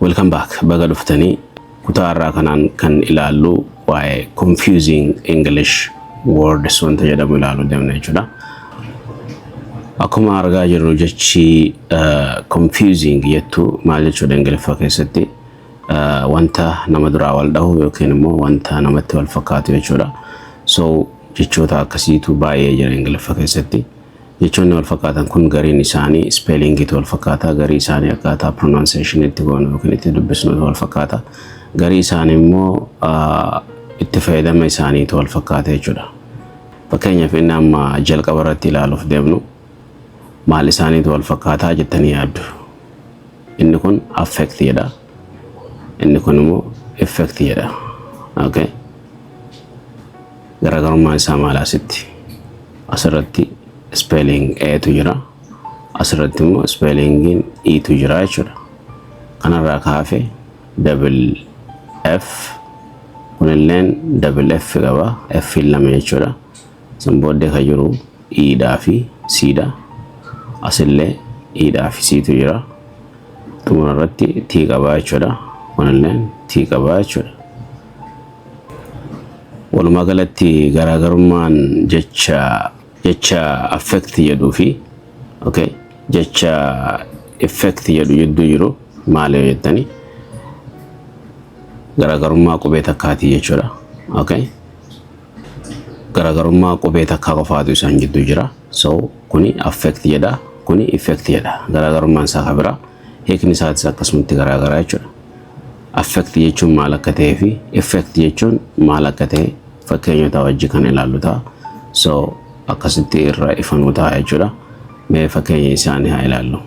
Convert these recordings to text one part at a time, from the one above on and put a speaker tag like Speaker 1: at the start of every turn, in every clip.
Speaker 1: Welcome back. Baga dhuftanii. Kutaa irraa kanaan kan ilaallu waa'ee confusing English words wanta jedhamu ilaaluu deemna jechuudha. Akkuma argaa jirru, jechi confusing jettu maal jechuudha? Ingiliffaa keessatti wanta nama duraa wal dhahu yookiin immoo wanta namatti wal fakkaatu jechuudha. So jechoota akkasiitu baay'ee jira Ingiliffa keessatti. Jechoonni wal fakkaatan kun gariin isaanii spellingiitu wal fakkaata, garii isaanii akkaataa pronunciation itti goonu yookiin itti dubbisnutu wal fakkaata. Garii isaanii immoo itti fayyadama isaaniitu wal fakkaata jechuudha. Fakkeenyaaf, inni amma jalqaba irratti ilaaluuf deemnu maal isaaniitu wal fakkaataa jettanii yaaddu? Inni kun affect jedha. Inni kun immoo effect jedha. Okay. Garaagarummaan isaa maal asitti? Asirratti spelling Etu jira. Asirratti immoo spellingiin Etu jira jechuudha. Kanarraa kaafe double F, kunilleen double F qaba. F lama jechuudha. San booddee kan jiru E dhaa fi C dha. Asillee E dhaa fi C tu jira. Xumura irratti T qaba jechuudha. Kunilleen T qaba jechuudha. Walumaa galatti garaagarummaan jecha affect jedhuu fi, okay, jecha effect jedhu jidduu jiru maal yoo jettani, garaagarummaa qubee takkaatii jechuudha. Okay. Garaagarummaa qubee takkaa qofaatu isaan jidduu jira. So kuni affect jedha, kuni effect jedha. Garaagarummaan isaa kan biraa, hiikni isaatis akkasumatti garaagaraa jechuudha. Affect jechuun maal akka ta'ee fi effect jechuun maal akka ta'e fakkeenyota wajji kan ilaallu ta'a. So akkasitti irra ifanuu ta'a jechuudha. Mee fakkeenya isaanii haa ilaallu.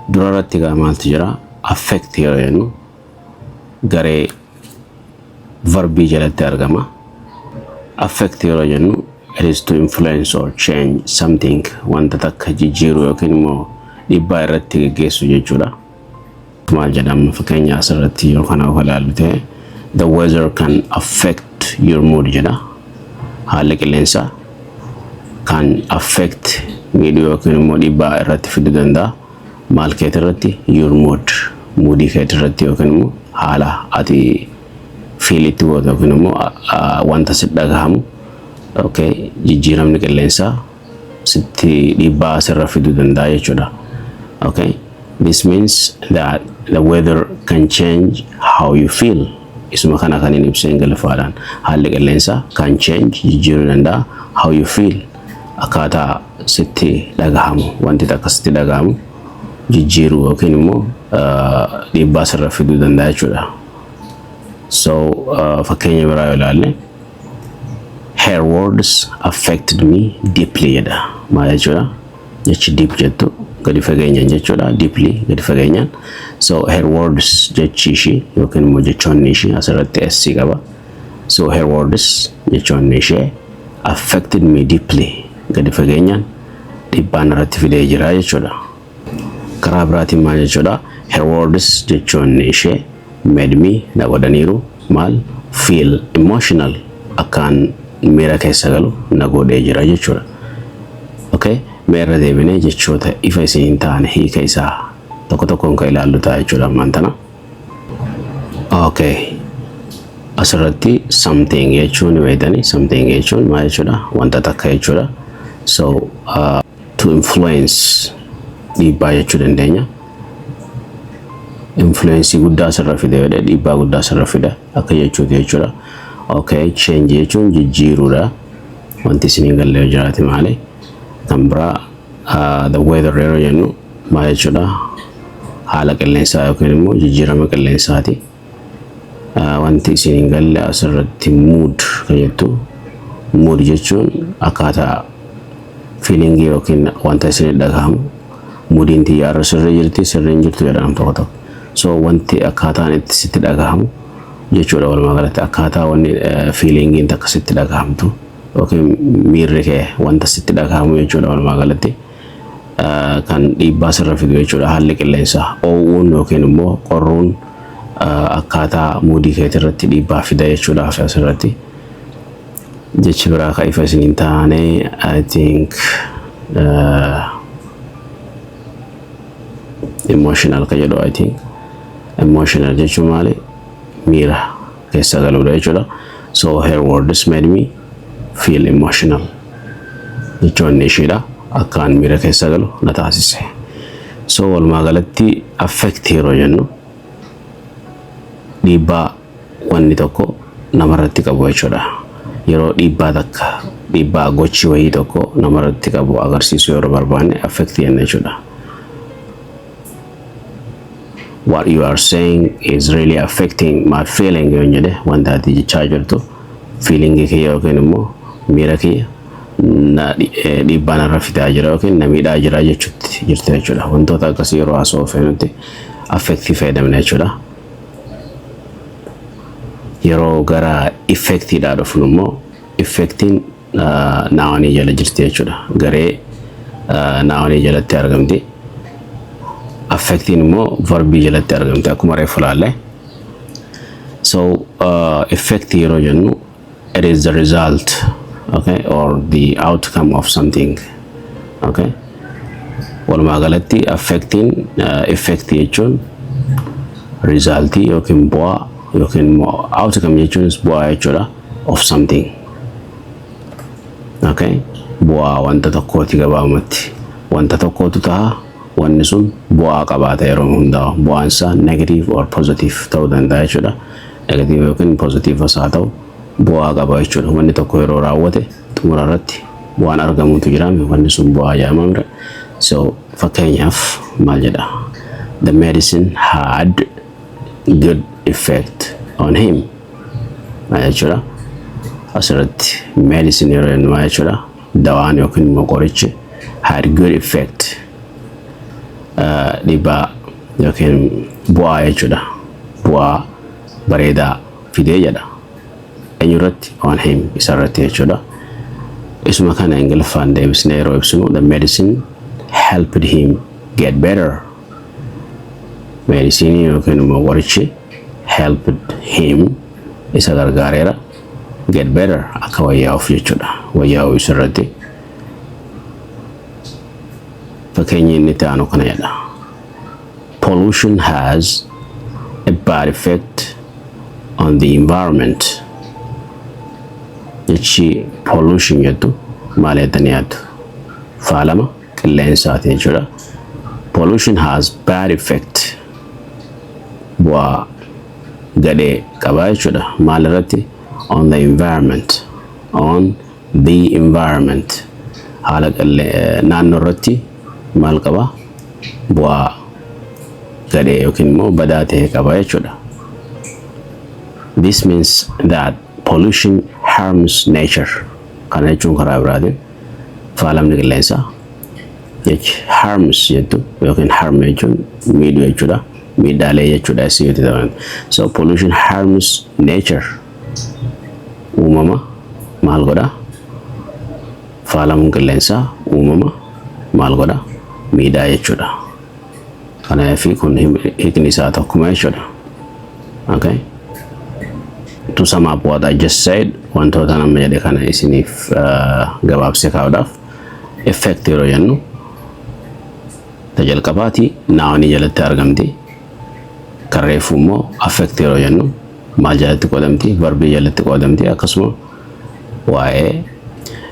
Speaker 1: Dura irratti egaa maaltu jira? Affect yeroo jennu garee verbii jalatti argama. Affect yeroo jennu, it is to influence or change something, wanta takka jijjiiruu yookiin immoo dhiibbaa irratti geggeessu jechuudha. Maal jedhama? Fakkeenya asirratti yoo kana of ilaallu ta'e, "The weather can affect your mood" jedha. Haalli qilleensaa kan affect, miidhuu yookiin immoo dhiibbaa irratti fiduu danda'a. Maal keeti irratti? Your mood, moodii keeti irratti yookiin immoo haala ati feel itti gootu yookiin immoo wanta sitti dhagahamu. Okay, jijjiiramni qilleensaa sitti dhiibbaa sirra fiduu danda'a jechuudha. Okay, this means that the weather can change how you feel. Isuma kana kan inni ibsa Ingiliffaadhaan. Haalli qilleensaa kan change, jijjiiruu danda'a, how you feel, akkaataa sitti dhagahamu, wanti takka sitti dhagahamu jijjiiruu yookiin immoo dhiibbaa sirra fiduu danda'a jechuudha. So fakkeenya biraa yoo ilaalle, "Her words affected me deeply" jedha. Maal jechuudha? Jechi deep jettu gadi fageenyaan jechuudha. Deeply, gadi fageenyaan. So her words, jechi ishii yookiin immoo jechoonni ishii, asirratti S qaba. So her words, jechoonni ishee, affected me deeply, gadi fageenyaan dhiibbaan irratti fidee jira jechuudha. Karaa biraatiin maal jechuudha? Her words, jechoonni ishee, made me, na godhaniiru, maal? Feel emotional, akkaan miira keessa galu na godhee jira jechuudha. Okay, mee irra deebinee jechoota ifa isin hin taane hiika isaa tokko tokkoon kan ilaallu ta'a jechuudha ammaan tana. Okay. Asirratti something jechuun beektanii, something jechuun maal jechuudha? Wanta takka jechuudha. So to influence, dhiibbaa jechuu dandeenya. Influence guddaa asirra fide jedhee, dhiibbaa guddaa asirra fida akka jechuuti jechuudha. Okay, change jechuun jijjiiruudha. Wanti isin hin galle yoo jiraate maali? Kan biraa the weather yeroo jennu maal jechuudha? Haala qilleensaa yookiin immoo jijjiirama qilleensaati. Wanti isin hin galle asirratti mood kan jettu, mood jechuun akkaataa feelingii yookiin wanta isin dhagahamu. Moodiin xiyyaarra sirrii jirti, sirrii hin jirtu jedha nam tokko tokko. So wanti akkaataan itti sitti dhagahamu jechuudha. Walumaa galatti akkaataa wanni feelingiin takka sitti dhagahamtu yookiin miirri kee wanta sitti dhagahamu jechuudha. Walumaa galatti kan dhiibbaa sirra fidu jechuudha. Haalli qilleensaa oowwuun yookiin immoo qorruun akkaataa moodii keetii irratti dhiibbaa fida jechuudhaaf asirratti. Jechi biraa kan ifa isin hin taane, I think Emotional ka jedhu, I think emotional jechuun maali? Miira keessa galuudha jechuudha. So her words made me feel emotional. Jechoonni isheedha akkaan miira keessa galu na taasise. So walumaa galatti affect yeroo jennu dhiibbaa wanni tokko namarratti qabu jechuudha. Yeroo dhiibbaa takka, dhiibbaa gochi wayii tokko namarratti qabu agarsiisuu yeroo barbaanne affect jenna jechuudha. "What you are saying is really affecting my feeling" yoo jedhe, wanta ati jechaa jirtu feelingii kiyya yookiin immoo miira kiyya na dhiibbaa narra fidaa jira yookiin na miidhaa jira jechuutti jirti jechuudha. Wantoota akkasii yeroo haasa'uu feenutti affectii fayyadamna jechuudha. Yeroo gara effectiidhaa dhufnu immoo effectiin nounii jala jirti jechuudha. Garee nounii jalatti argamti. Affectiin immoo verbii jalatti argamti akkuma reefu ilaalle. So effect yeroo jennu it is the result, okay, or the outcome of something, okay. Walumaa galatti affectiin effect jechuun resultii yookiin bu'aa yookiin immoo outcome jechuunis bu'aa jechuudha, of something, okay. Bu'aa wanta tokkooti gabaabumatti. Wanta tokkotu ta'a, wanni sun bu'aa qabaata yeroo hundaa. Bu'aan isaa negative or positive ta'uu danda'a jechuudha. Negative yookiin positive haa ta'u, bu'aa qaba jechuudha. Wanni tokko yeroo raawwate xumura irratti bu'aan argamutu jira, wanni sun bu'aa jedhama. So fakkeenyaaf maal jedha? "The medicine had good effect on him." Maal jechuudha? Asirratti medicine yeroo jennu maal jechuudha? Dawaan yookiin immoo qorichi had good effect, dhiibbaa yookiin bu'aa jechuudha. Bu'aa bareedaa fidee jedha. Eenyurratti? On him, isarratti jechuudha. Isuma kana Ingiliffaan deebisnee yeroo ibsinu, "The medicine helped him get better." Medicineii yookiin immoo qorichi helped him, isa gargaareera, get better, akka wayyaa'uuf jechuudha. Wayyaa'uu isarratti. Fakkeenyi inni itti aanu kana jedha. "Pollution has a bad effect on the environment." Jechi pollution jettu maal jettanii yaaddu? Faalama qilleensaati jechuudha. Pollution has bad effect. Bu'aa gadhee qaba jechuudha. Maal irratti? On the environment. On the environment. Haala naannoo irratti maal qaba? Bu'aa gadhee yookiin immoo badaa ta'e qaba jechuudha. This means that pollution harms nature. Kana jechuun karaa biraatiin faalamni qilleensaa, jechi harms jettu yookiin harm jechuun miidhuu jechuudha. Miidhaalee jechuudha asii yoo ta'an. So pollution harms nature. Uumama maal godha? Faalamuun qilleensaa uumama maal godha? Miidhaa jechuudha. Kanaaf kun hiikni isaa tokkuma jechuudha. Okay. To sum up what I just said, wantoota nama jedhe kana isiniif gabaabsee kaa'uudhaaf, effect yeroo jennu ta jalqabaati nounii jalatti argamti. Kan reefu immoo affect yeroo jennu maal jalatti qoodamti? Verbii jalatti qoodamti. Akkasuma waa'ee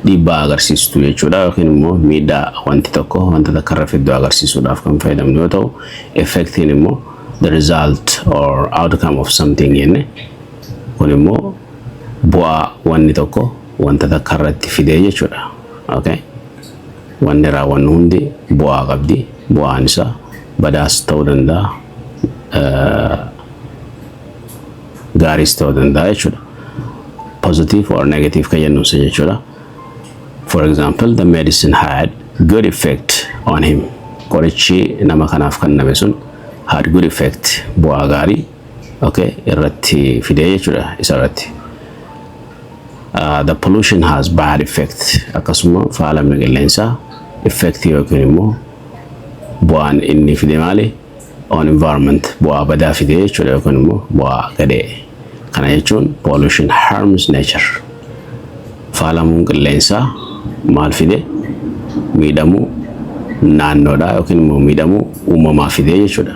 Speaker 1: dhiibbaa agarsiistuu jechuudha yookiin immoo miidhaa wanti tokko wanta takka irra fiddu agarsiisuudhaaf kan fayyadamnu yoo ta'u, effectiin immoo the result or outcome of something jenne. Kun immoo bu'aa wanni tokko wanta takka irratti fidee jechuudha. Okay? Wanni raawwannu hundi bu'aa qabdi. Bu'aan isaa badaas ta'uu danda'a, gaariis ta'uu danda'a jechuudha. Positive or negative kan jennu isa jechuudha. For example, the medicine had good effect on him. Qorichi nama kanaaf kenname sun had good effect, bu'aa gaarii, okay, irratti fidee jechuudha isarratti. The pollution has bad effect. Akkasuma faalamni qilleensaa effect yookiin immoo bu'aan inni fide maali? On environment, bu'aa badaa fide jechuudha yookiin immoo bu'aa gadhee. Kana jechuun pollution harms nature. Faalamuun qilleensaa maal fide? Miidhamuu Naannoodha yookiin immoo miidhamuu uumamaa fidee jechuudha.